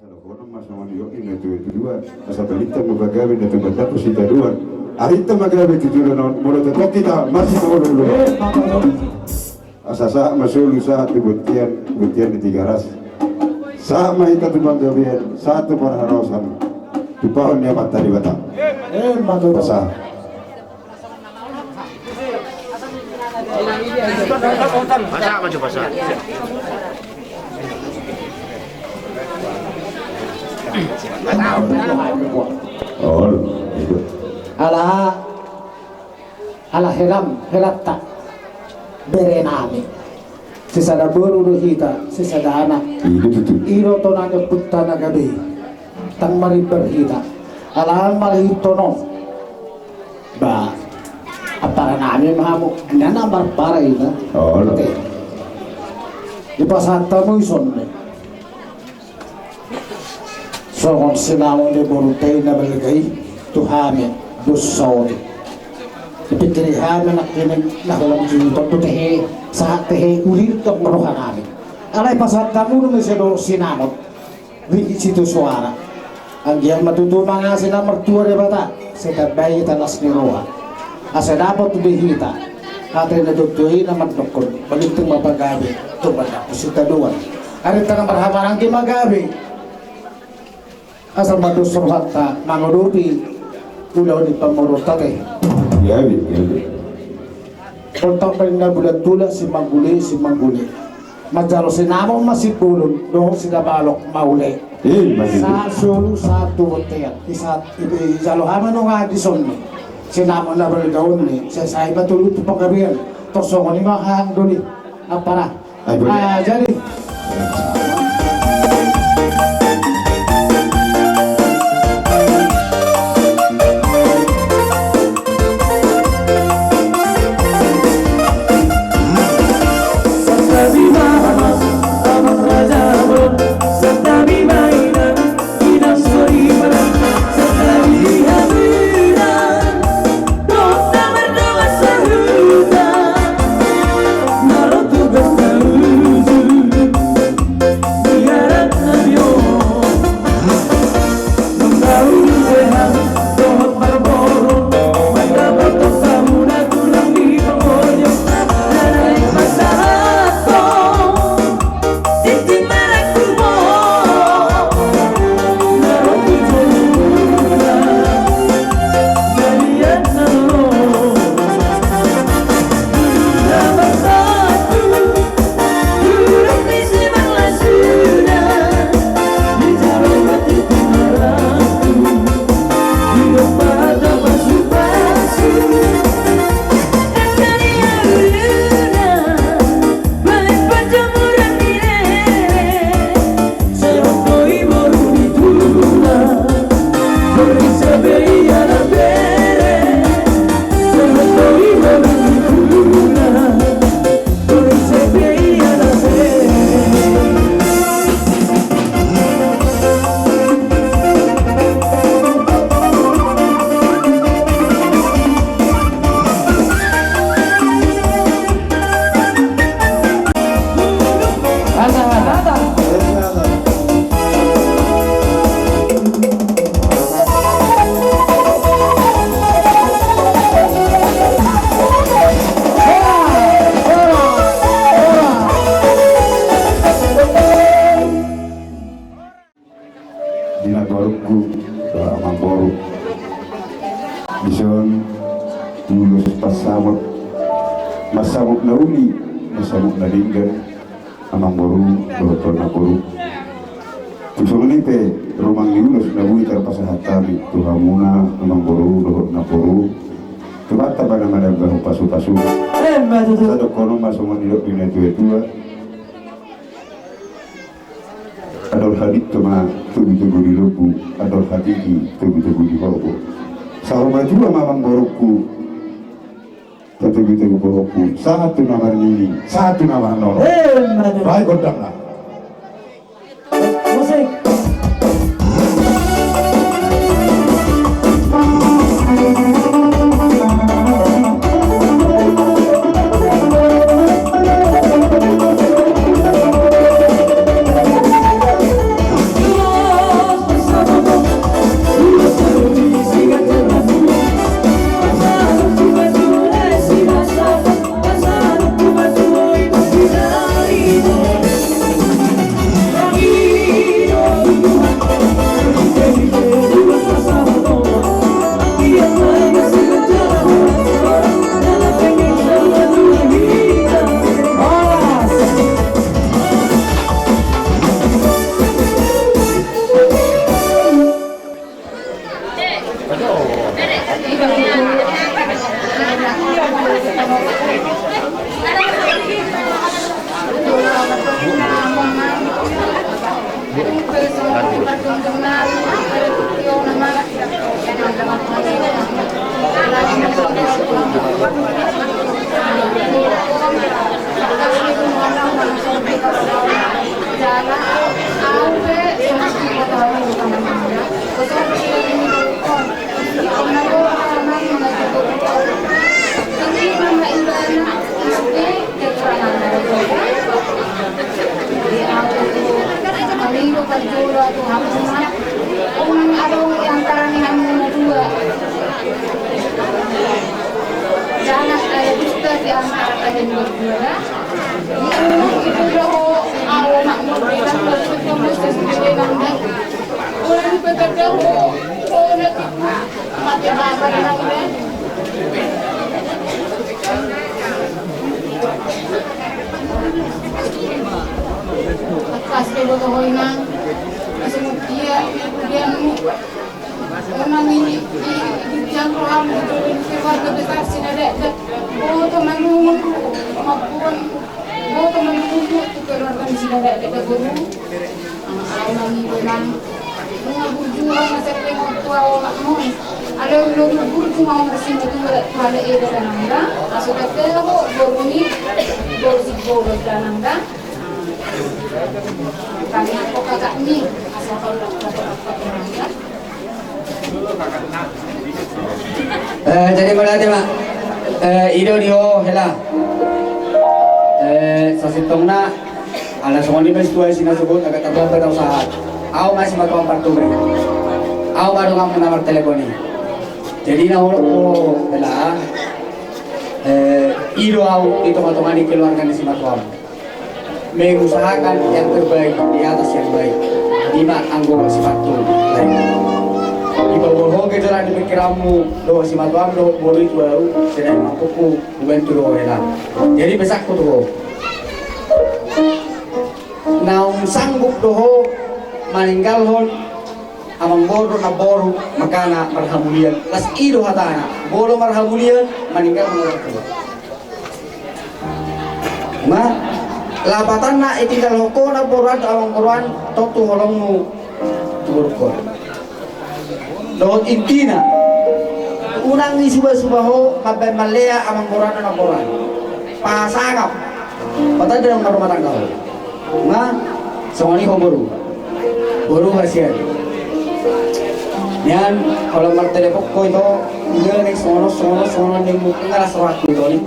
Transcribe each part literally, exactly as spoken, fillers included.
Dohonon ma songon i, didok ni na tua-tua, asa balintang ma pagabe na tumandangkon sitadoan. Arinta ma gabe tu joloan on, molo tongtong hita masimaolo-oloan. Asa sahat ma solu, sahat tu bontean, bontean ni Tigaras. Sahat ma hita tu panggabean, sahat tu parhorasan. Tumpahon ni Amanta Debata. Pasahat. Pasahat ma jo, pasahat. Ala, ala helam, helanta, berenami. Sisada boru do hita, sisada anak. I do tutu. I do tona ni ompunta na gabe i. Ndang marimbar hita. Ala marhite on. Ba, amparanami ma hamu, na marpara hita. Olo. Oke. Dipasahat hamu dison. Songon sinamot ni borunta i na balga i tu hami, dos saotik. Dipingkiri hami nangkining na holan juton do tehe, sahat tehe, uli do rohanami. Alai pasahat hamu do muse do sinamot. Ringgit sitio soara. Anggiat ma tutu mangasi na martua Debata, sai tambai hita las ni roha. Asa dapot do hita hata ni natua-tua i na mandokkon, balintang ma pagabe, tumandangkon sitadoan. Arinta na marhahamaranggi ma gabe. Asa ma dos rohanta mangadopi ulaon ni pamoruonta te. Gabe, gabe. Tongtong ma ninna bulan tulang, simanggule, simanggule. Manjalo sinamot ma sibolon, dohot sinabalok ma ule. Eh, ma sipulung. Sahat solu, sahat tu bontean. Di saat, i, i, jalo hami nunga dison ni sinamot na balga on ni, sai, sai ma tolu tu panggabean. Tor songon i ma hahang do ni ampara. Ai, boleh. Ah, jadi. Di namborungku, dohot amangboru. Dison ulos pansamot, pansamot na uli, pansamot na denggan, amangboru dohot namboru. Tung songon i pe rumang ni ulos na boi tarpasahat hami tu hamuna, amangboru dohot namboru. Tumata bana madam gahu pasu-pasu. Emma tutu. Sadok kono ma songon nidok ni na tua-tua. Adong hadinto ma togu-togu di lombu, adong hatiti togu-togu di hobo. Saur matua ma amangborungku, togu-togu hobo, sahat tu na marnini, sahat tu na marnono. Emma tutu. Baik, gondang lah. Musik. Unang adong di antara ni hamu na dua. Jangan ada dusta di antara kalian berdua. Unang itu loh, au makmur dengan bersyukur mesti sebagai nanda. Unang itu terjauh, unang itu mati apa nanda. Pas ke boto ho inang, masih mutia, dia mu. Unang i, i, i, di tiang roham, di keluarga besar Sinadakdak. Boto malungun, mampuan, boto malungun tu keluarga Sinadakdak, boru. Unang i, unang. Unang burju, unang sepe, unang tua, unang mo. Alai unang burju, unang bersih, unang tua, unang eda, unang da. Aso kata ho, boru ni, boru si boru, unang da. Tanya ko kakak ni, aso kau dapat, dapat, unang da. Eh, jadi mauliate ma. Eh, i do di ho hela. Eh, sasintongna, ala songon i ma situa i sinasogot, agak terlambat au sahat. Au ma simatuam partubu. Au ma donganmu na martelepon i. Jadi na holong ho hela. Eh, i do au di tonga-tonga ni keluarga ni simatuam. Mengusahakan yang terbaik di atas yang baik. I ma anggo sifatku baik. Dipaboa ho gejolak ni pikiranmu dohot simatuam dohot boru i tu au, sedang mampuku bukan tu dohot hela. Jadi pesakku tu ho. Naung sanggup do ho maninggalhon amangboru, namboru, makana marhamulian. Las i do hatana, molo marhamulian, maninggalhon orang tua. Nga, lapatanna, itinggalhon ho namboru an, amangboru an, tontu holongmu tu boru ho. Dohot intina, unang i suba-suba ho mambaen mallea amangboru an, namboru an. Pasangap. Patanda na marumah tangga ho. Nga, songon i ho boru. Boru hasian. Nian, holan martelepon ho ito, udah nih, songon on, songon on, songon on, ning, mungkin kalah serah ito, ning.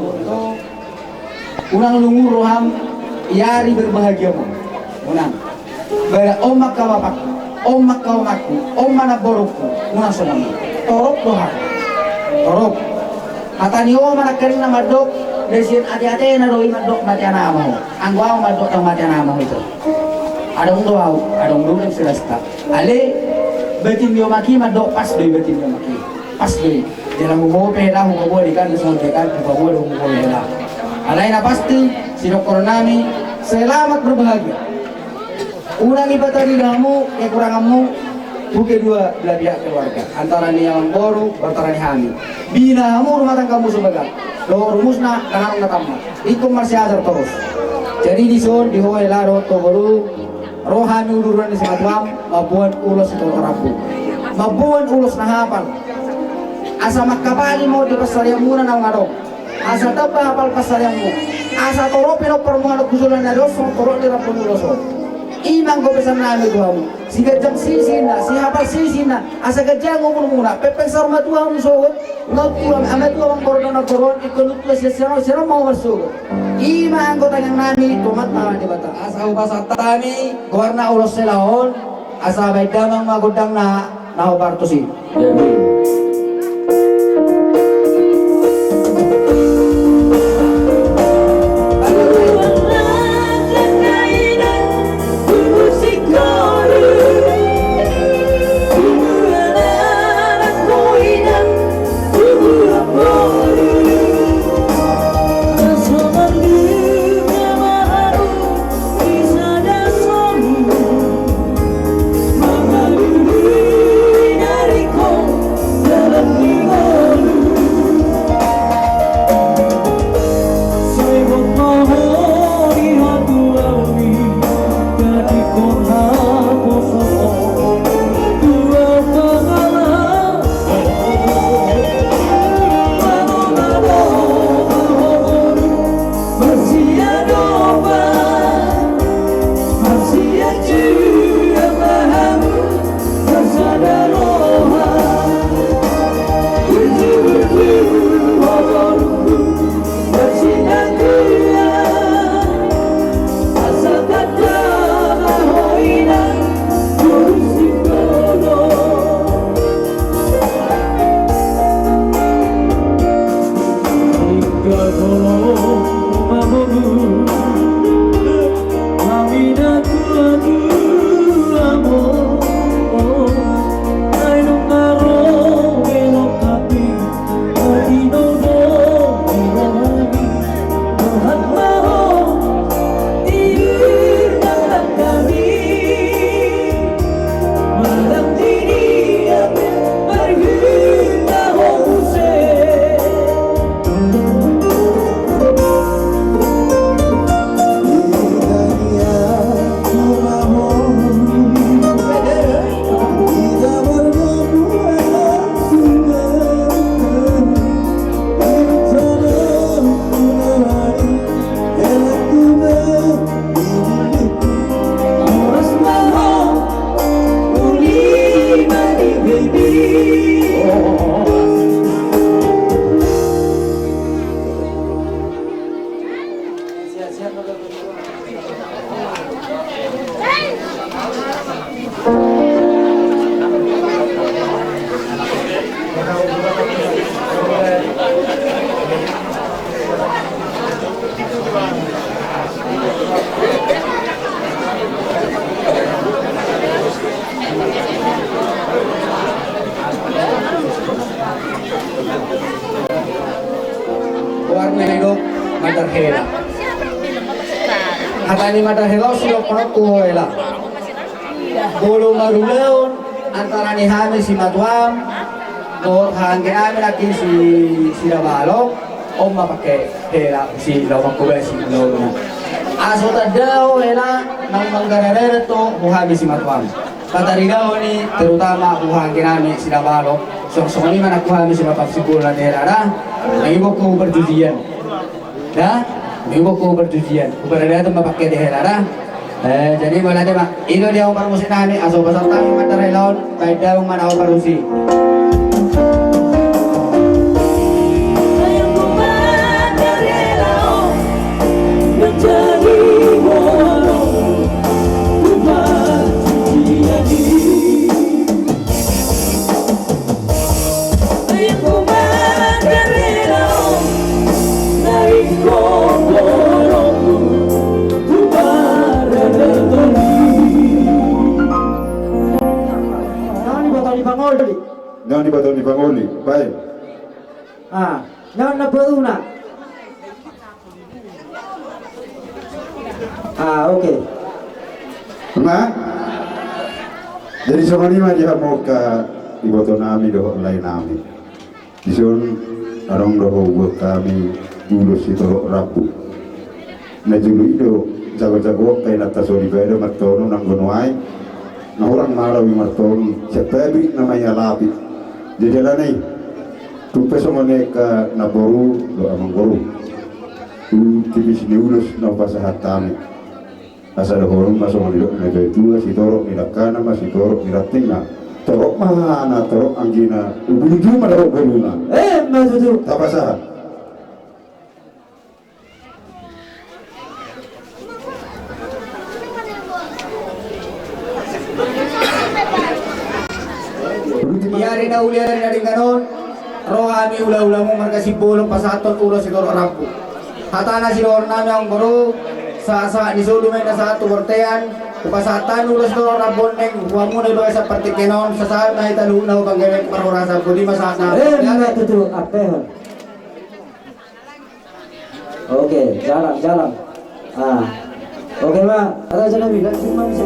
Unang lungun roham, i ari berbahagiamu. Unang. Bala on ma angka bapakku, on ma angka omakku, on ma namborungku, unang songon i. Torop roham. Torop. Hata ni omak nangkaning na mandok, disian ate-atena do i mandok mate ana ma ho. Anggo au mandok ndang mate ana ma ho ito. Adong do au, adong do na selasta. Alai, batin ni omak i mandok pas do i batin ni omak i. Pas do i. Jala hubope hela, hubope di kan, songon di kan, hubope do hubope hela. Alai na pasti, sidok koronami, selamat berbahagia. Unang i patari hamu kekuranganmu tu kedua belah pihak keluarga, antara ni amangboru, antara ni hami. Bina hamu rumah tanggamu sebagai dohot rumusna, tangan na tamat. Ingkon marsiajar torus. Jadi dison, di ho hela dohot ho boru, ro hami uduran ni simatuam, mamboan ulos sitorop rambu. Mamboan ulos na hapal. Asa mangkapali ma on di pansarianmuna naung adong. Asa tamba hapal pansarianmu. Asa torop i na parmuhanon hujolo na dos, torop ni rambu ulos on. I ma anggo pesan nami tu hamu. Siganjang sisiinna, sihapal sisiinna, asa ganjang umurmuna, pengpeng saur matua hamu sogot, nuntu am-, amatua amangboru dohot namboru on, ingkon nuntu sian sian on, sian on ma hamu marsogot. I ma anggo tangiang nami tu Amanta Debata. Asa hupasahat hami goarna ulos hela on, asa baen damang ma gondangna na hombar tusi. Goarna didok Mandar Hela. Hata ni Mandar Hela on sidok manang tu ho hela. Molo marulaon antara ni hami simatuam dohot hahaangginami nangkin si, si Dabalok, on ma pangke hela si laho manghobasi ulaonna. Aso tanda ho hela naung manggarar-garar do ho hami simatuam. Pataridahon i terutama ho hahaangginami si Dabalok, songon, songon i ma nang ho hami simatuam sibola ni hela da. Nang i boi ho parjujian. Da, nang i boi ho parjujian. Huparadaton ma pangke di hela da. Eh, jadi mauliate ma. I do di ahu parmusiknami, asa hupasahat hami Mandar Hela on, baen damang ma na ho parmusik. Naung diboto ni pangoli. Naung diboto ni pangoli. Baen. Ah, naung na peruna. Ah, oke. Nah, jadi songon i ma di hamu angka ibotonami dohot laenami. Dison adong do huboan hami ulos sitorop rambu. Na jolo i do jago-jago angka inanta soripada martonu nang gono ai. Na hurang ma laho i martonu sian pabrik nama i alap i. Jadi alana i tung pe songon i angka namboru dohot amangboru. Tu tipis ni ulos na hupasahat hami. Asa dohonon ma songon nidok ni natuatua, sitorop ni dangkana ma sitorop ni rantingna. Torop ma hahana, torop anggina, umbulujulu ma dapot boruna. Emma tutu. Tapasahat. Di ari na uli, ari na denggan on, ro hami hula-hulamu marga Simbolon pasahathon ulos sitorop rambu. Hata na sidohononnami amangboru, sahat-sahat ni solu ma i na sahat tu bontean, hupasahat hami ulos sitorop rambu on naeng tu hamuna di bagasan partingkian on, sahat-sahat ma hita luhutna tu panggabean parhorasan. Boti ma sahat na. Emma tutu, ampehon. Oke, jalan, jalan. Ah. Oke, Pak. Ada jalan, Pak. Cuma bisa.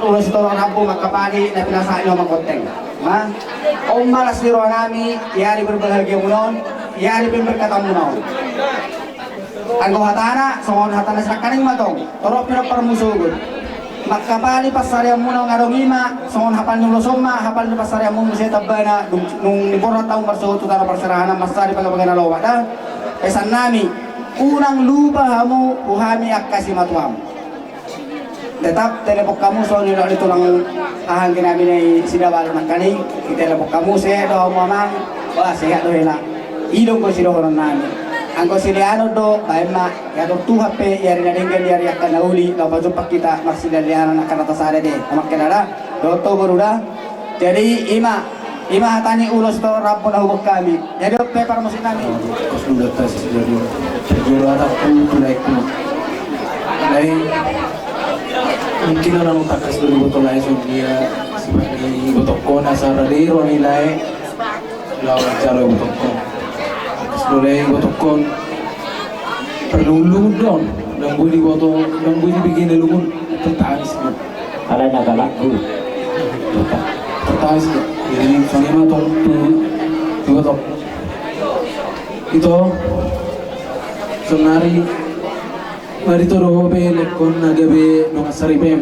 Ulos torop rambu mangkapali na pinasahat ni Amang Konteng. Nah, on ma las ni rohanami di ari berbahagiamuna on, di ari pemberkatanmuna on. Anggo hatana, songon hata na sinangkaning ma tong, torop pe na parmusogot. Mangkapali pansarianmuna on, adong i ma, songon hapal ni ulos on ma, hapal ni pansarianmuna muse tambana, dung, nunga borhat hamu marsogot tu tano parserahan, mansai di bagabaga na lomak da. Pesannami, unang lupa hamu, tu hami angka simatuam. Tetap telepon hamu songon nidok ni tulang, aha, anggi nami na i Sidabalon nangkaning, ditelepon hamu, sehat do hamu amang, wah sehat do hela. I do anggo sidohononnami. Anggo sileanon do, baen ma, diatur Tuhan pe, di ari na denggan, di ari angka na uli, laho pajumpang hita marsilealeanon angka na tasada de, amang hela da, dohot ho boru da. Jadi, i ma, i ma hata ni ulos torop rambu na huboan hami. Jadi, on pe parmusiknami. Kos nunga tas jadi. Jolo hatangku tu laengku. Lae, mungkin ala nunga tangkas do diboto lae songon dia, sifat ni ibotongkon, asa rade roha ni lae. Laho manjalo ibotongkon. Tangkas do lae ibotongkon. Parlungun-lungun do on. Ndang boi diboto, ndang boi dibege na lungun. Tetangis do. Alai na galak do. Tetangis do. Jadi songon i ma tong tu, tu ibotong. Ito, saonari, marito do ho be laengkon na gabe dongan saripem.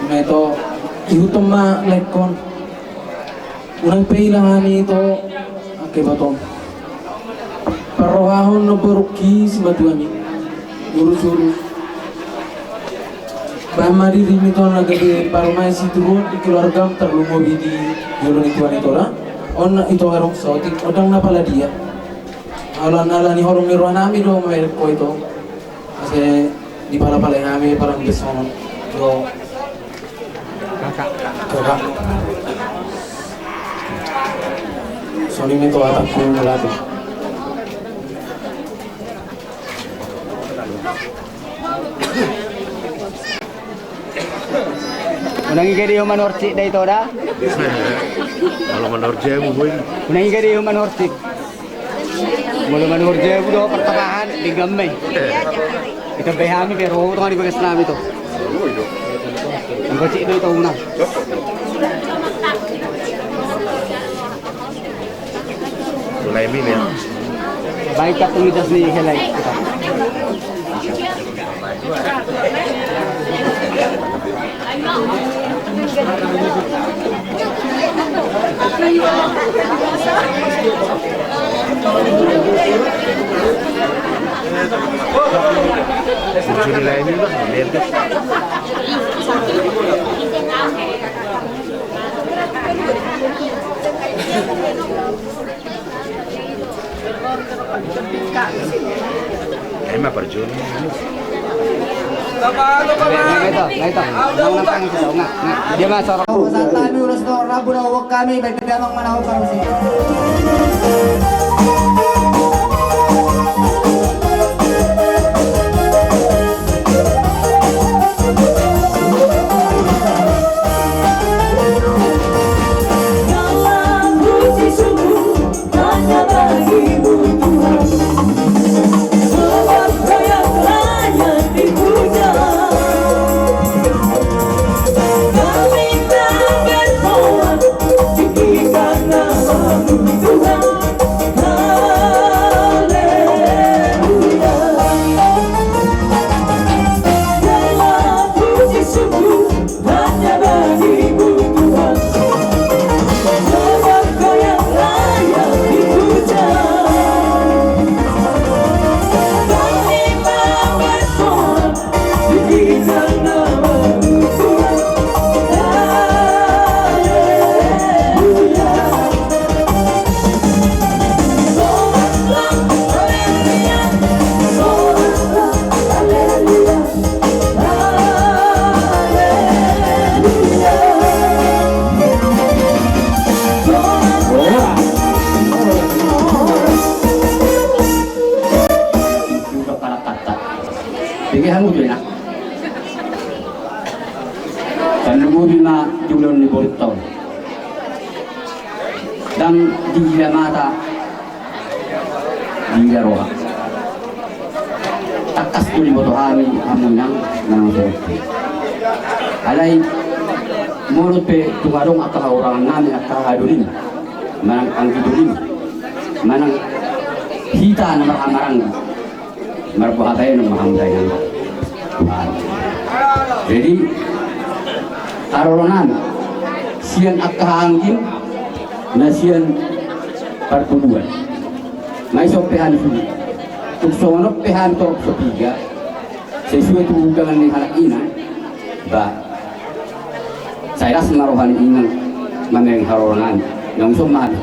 Ima ito, ihuthon ma laengkon. Unang pe hilang hami ito, angka ibotom. Parrohahon nomborungki simatuami. Urus-urus. Baen ma dirim ito na gabe parumaen situruon di keluargam, tarlumobi di jolo ni Tuhan ito da. On ito adong saotik, ndang na pala dia. Ala, ala ni holong ni rohanami do mamereng ho ito. Asa dipalapalai hami paranggesonon. Jo. Kakak. Kakak. Songon i ma ito hatangku mauliate. Unang i gabe ho manorcik da ito da. Molo manorcik ahu boi. Unang i gabe ho manorcik. Molo manorcik ahu do partapahan denggan ma i. Ito be hami pe ro tonga di bagas nami ito. Manorcik do ito unang. Mulai mini ya. Baik, tak tumidas ni helai kita. Bujur nilai ini lah, lihat deh. Ima parjolo. Dia mah sorok. Santabi ulos do rambu na huboan hami, baen pe amang manahon parmusik. Pege hamu tu enak. Tarlumobi ma jumlah ni borit tau. Ndang diida mata, diida roha. Tangkas do diboto hami hamu inang, nang so. Alai molo pe tung adong angka hahurangan nami, angka haha dolim manang anggi dolim manang hita na marhahamaranggi, marboha baenon ma hamu dainang. Jadi haroro nami sian angka haha anggim na sian parpuluan. Nga ison pe hami sude, tung songon on pe hami torop so piga sesuai tu undangan ni halak inang. Ba sai las ma roha ni inang mamereng haroro nami. Naung ison ma hami.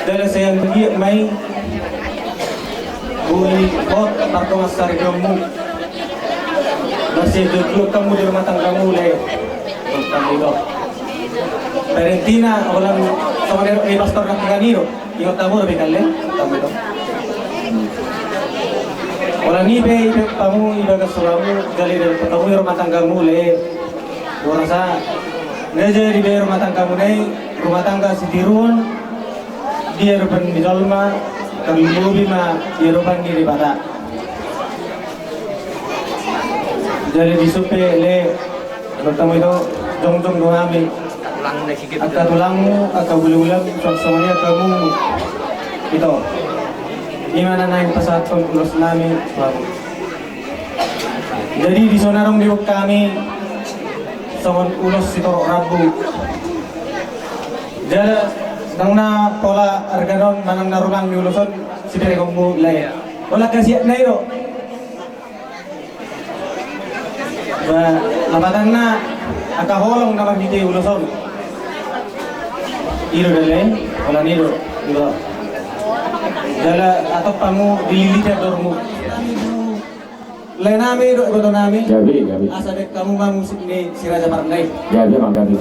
Jala sai anggiat ma i boi hot mardongan saripeonmu. Marsianjuan hamu di rumah tanggamu, Lae. Tong hamu do. Pada intina, holan songon na nidok ni pastor nangkiningan i do. Ingot hamu do, Lae, tong hamu do. Holan i pe, i pe hamu, i bagas hamu, jala i pe hamu di rumah tanggamu, Lae. Borasa, na jadi be rumah tanggamuna i, rumah tangga sitiruon, di adopan ni jolma, tarlumobi ma di adopan ni Debata. Jadi dison pe, Lae, tong hamu do, jongjong do hami. Angka tulangmu, angka hulahulamu, songon i angka mumumu. Ito. I ma na naeng pasahathon ulos nami, Tuanku. Jadi dison adong diboan hami songon ulos sitorop rambu. Jala ndang na pola arga on manang na rumang ni ulos on siperekonmu, Lae. Holan hasiatna i do. Ba, lapatanna angka holong na marhite ulos on. I do, Lae, holan i do, i do. Jala atop hamu dililiti andormu. Lae nami dohot iboto nami. Gabe, gabe. Asa baen hamu ma musik ni Si Raja Parna i. Gabe, amang, gabe.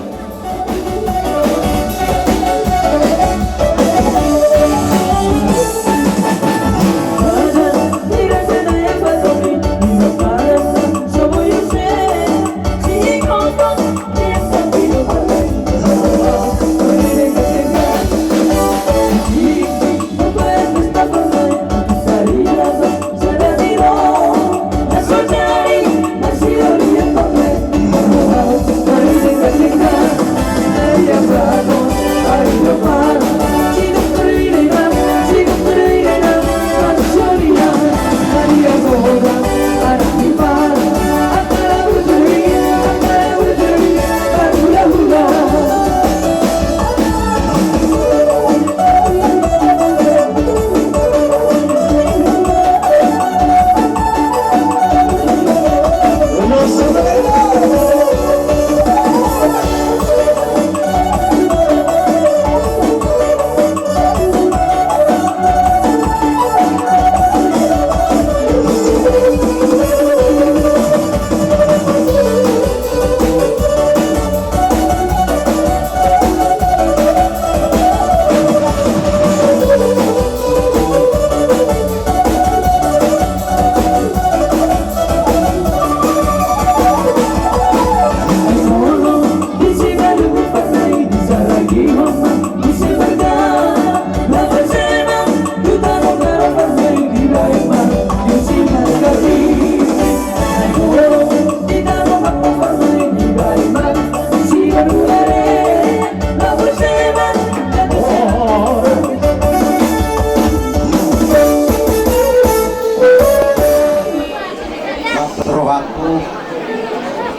Rohangku,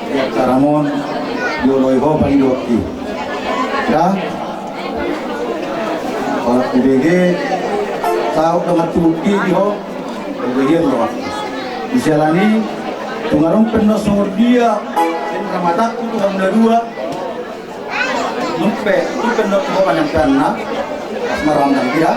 di acara on dioloi ho pangidoanki. Ya. Holan dibege, saut dongan tubuki di ho, begean rohangku. Di siala ni, tung adong pe na songon dia, sian ramatangku tu hamu na dua, Nunga pe, nunga pe nunga tu ho panampianna. Pas marambang dia.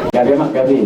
Gabe, Mak, gabe.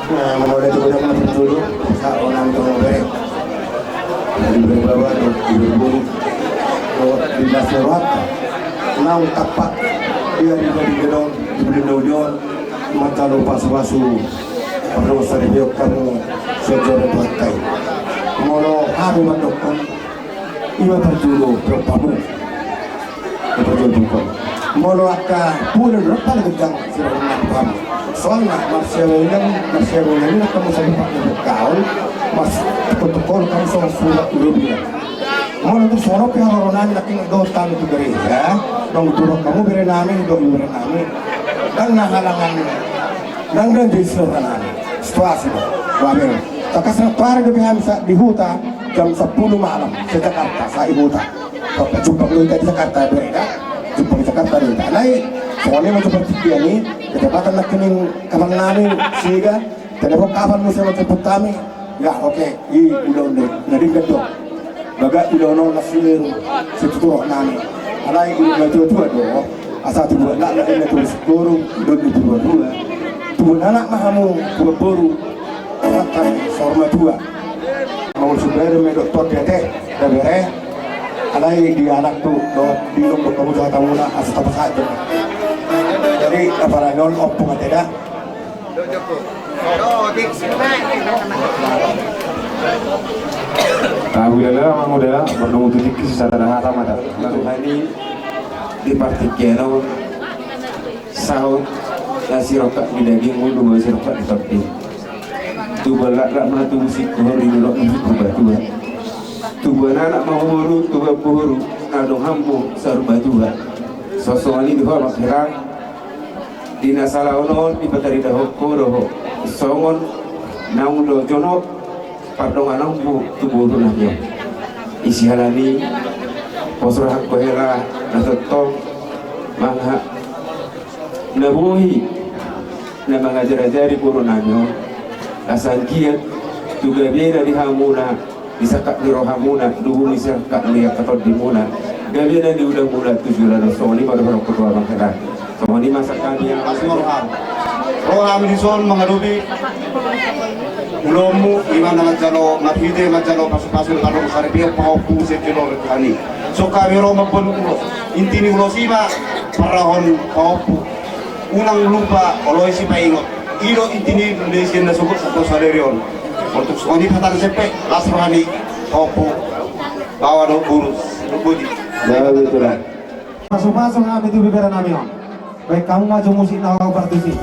Nah, molo di tu godang na parjolo, sa onam tong bere. Di bere baba, di bere bulu. Di nasi rohat. Naung tapak. Dia di bere gedong, di bere gedong. Mata lo pasu-pasu. Perlu sari biok kamu. Sejor dan pakai. Molo hami mandokon. Ima parjolo, bro, pamu. Molo angka bulan rok pala gedang sira na paham. Soalna marsiabonan, marsiabonan i angka musa di pak na kaol, mas tukon-tukon kamu songon surat udah bilang. Molo tu sono pe haroronami na king do tami tu gereja, nang turun kamu bere nami, do bere nami. Dang na halangan, dang dang jadi sira nami. Situasi do, wabel. Takas na pare do beham sa di huta, jam sepuluh malam, se Jakarta, sa i huta. Jumpang do hita di Jakarta, bere da. Jumpang di Jakarta do hita. Alai, songon i ma jumpang tiga ni, kecepatan na kening kapal nami, siga, telepon kapal musim ma jumpang kami. Ya, oke, i ulaon do, na dingkat do. Baga ulaon on na silir, situturok nami. Alai, i na tua-tua do, asa tubuan na, na, na tubuan sikuru, ulaon di tua-tua. Tubuan anak ma hamu, tubuan boru, anak kami, saur matua. Mangolu sumber me doktor diate, da bere. Alai di anak tu, do, di dong doktor muda tamuna, asa tapa saja. Jadi, apa ranyon, ompung ate da. Tahu dah lah, mang udah lah, perlu untuk dikis, secara hata mata. Tuhan ini, di partai kena, Saut na sirongkap di dagingmu, dua sirongkap di tondi. Tubuan laklak ma tubu singkoru, di dolok ma tubu batua. Tubuan anak ma huboru, tubuan boru, na adong hamu saur matua. Songon i di ho amang hela, di na salaon on dipataridahon ho do ho songon naung do jonok pardongananmu tu boru nami on. Isi halani pos rohangku hela na tongtong mangha na bohi na mangajar-ajari boru nami on. Asa anggiat tu gabena di hamuna di sangkap ni rohamuna, duhut di sangkap ni angka tondimuna, gabena di ulaonmuna tu joloan on. Songon i ma dohononku tu amang hela. Songon i ma sangkap ni amang. Roham dison mangadopi. Ulaonmu i ma na manjalo, marhite manjalo pasupasu, parrongkaripeon, pahompu sian jolo ni Tuhan i. Songon hami ro mamboan ulos. Inti ni ulos i ma parrohahon pahompu. Unang lupa, olo i sipaingot. I do inti ni, di sian na sogot sahat tu sadari on. Untuk songon i, pasahat sian pe las roha ni pahompu. Baoa do boru, boru. Ya, betul. Pasupasu hami tu bibere nami on. Baen hamu ma jo musik na hombar tusi.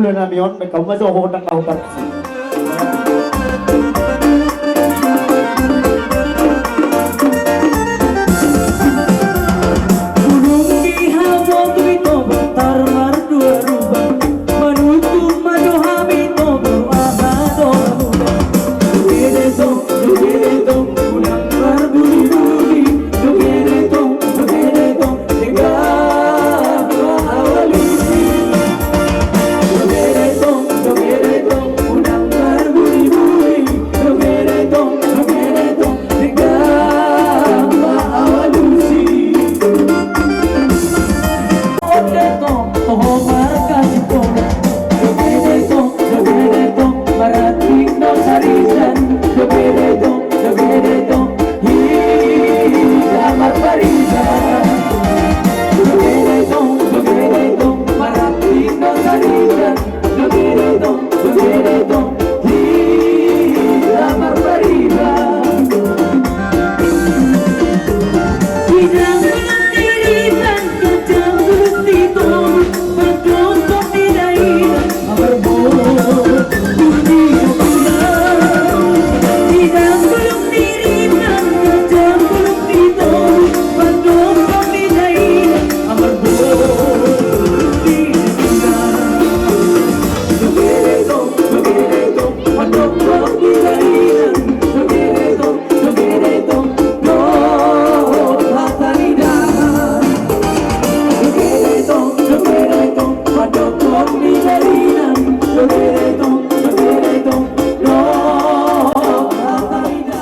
Nami on, baen hamu ma jo ho, ndang na huparsi. Bulung di hamu tu ito, tar mardua rupa. Manutung ma jo hami tu aha do hamu. Dogere tong, dogere tong, unang marbuli-buli. Dogere tong, dogere tong, denggan ma alusi. Dogere tong, dogere tong, unang marbuli-buli. Dogere tong, dogere tong, denggan ma alusi. Onde tong, toho markasih tong. Dogere tong, dogere tong, marranting do sarisan. Dogere tong, dogere tong, hita marpariban. Dogere tong, dogere tong, marranting do sarisan. Dogere tong, dogere tong, hita marpariban. Di dalam diri dan kejam di tong, berdompok di dalam.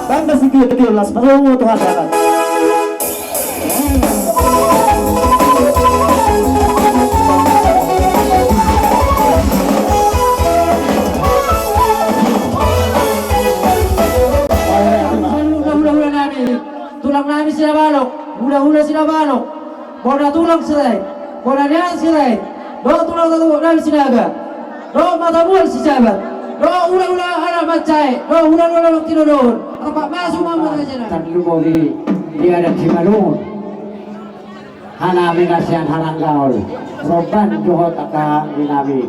Banda sitio-tio las pasomo tu hadapan. Hula-hula nami, tulang nami Sinabalok, hula-hula Sinabalok. Bona tulang Sirait, bona nian Sirait, dohot tulang tulang nami Sinaga, dohot mata bual Sijabat, dohot hula-hula anak mancae, dohot hula-hula anak tinodohon. Tarlumobi di adat Simalungun, hanami na sian Haranggaol, romban dohot angka ninami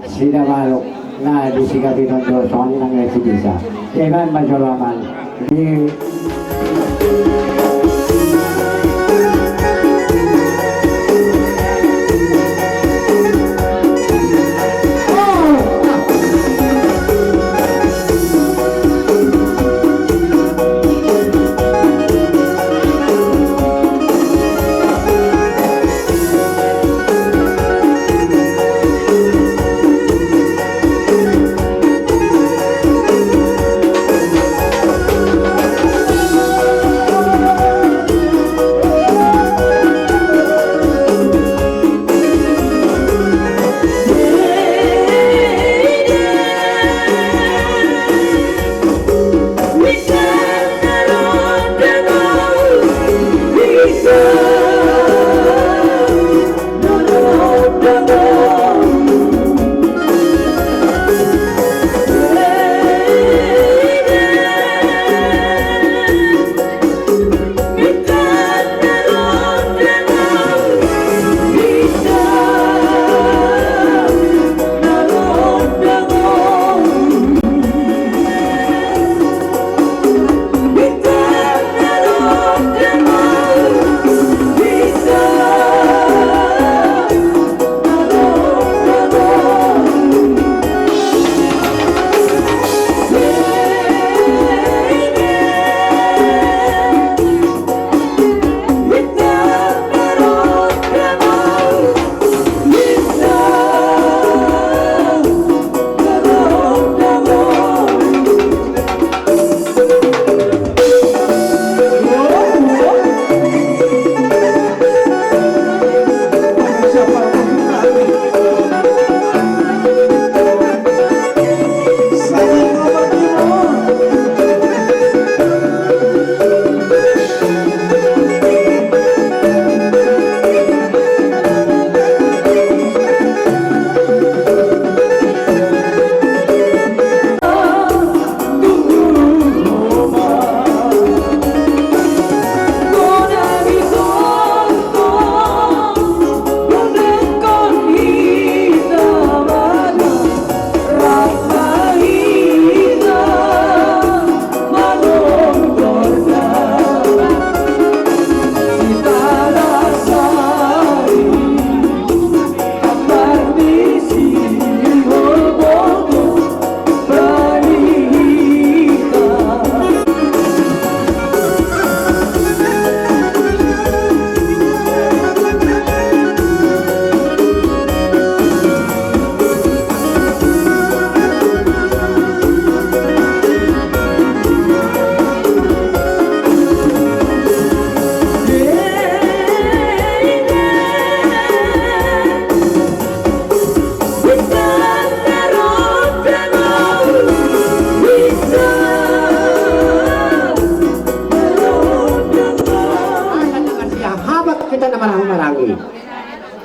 Sinabalok na di Sigabinon do songon i nang na sibisa. Denggan ma jolo amang. Di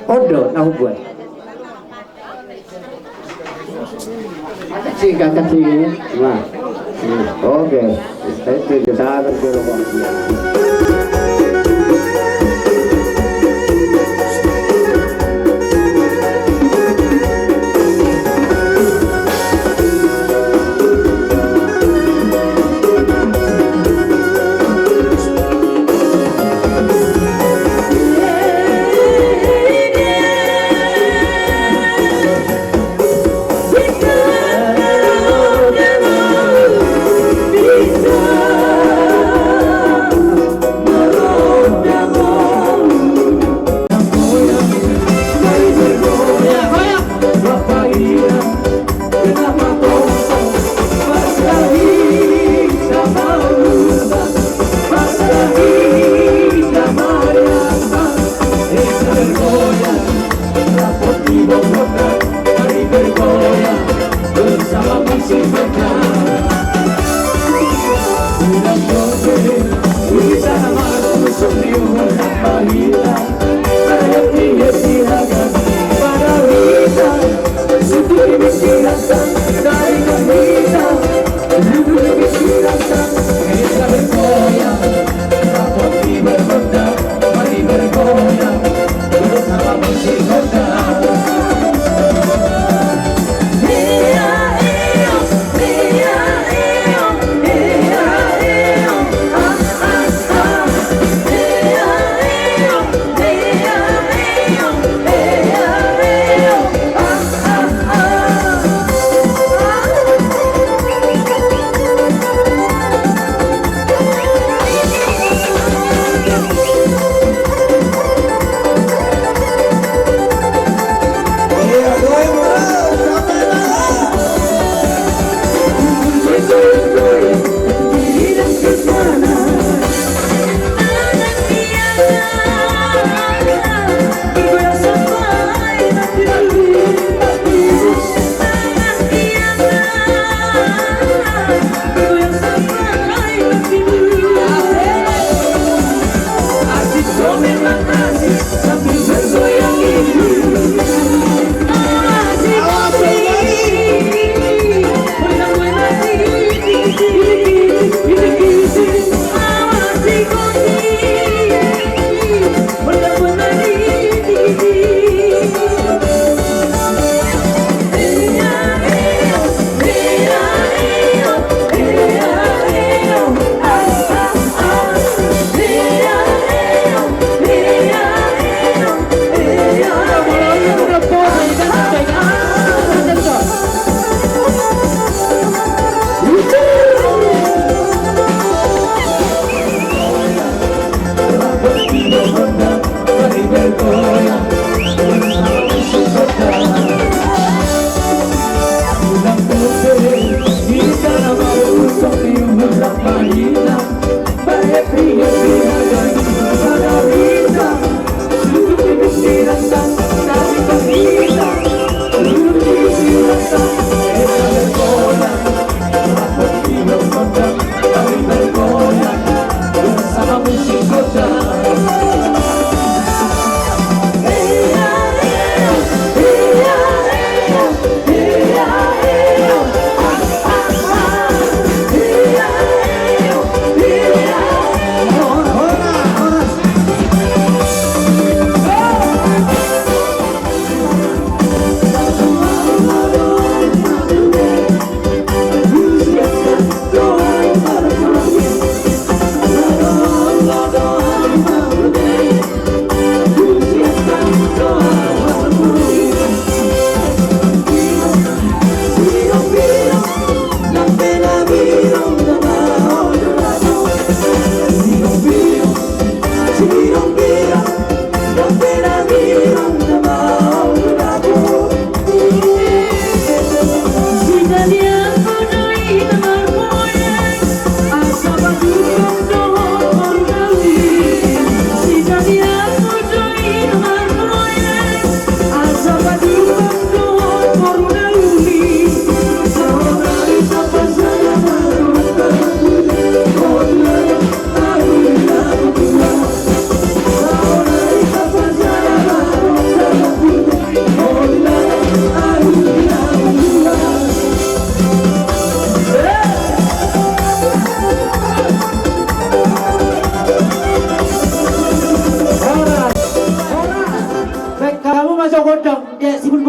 On do na hubuat. Singkat, singkat. Nah. Hmm, oke. Saya setuju, sangat setuju.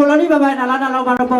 Toni babaen alana laho manopo.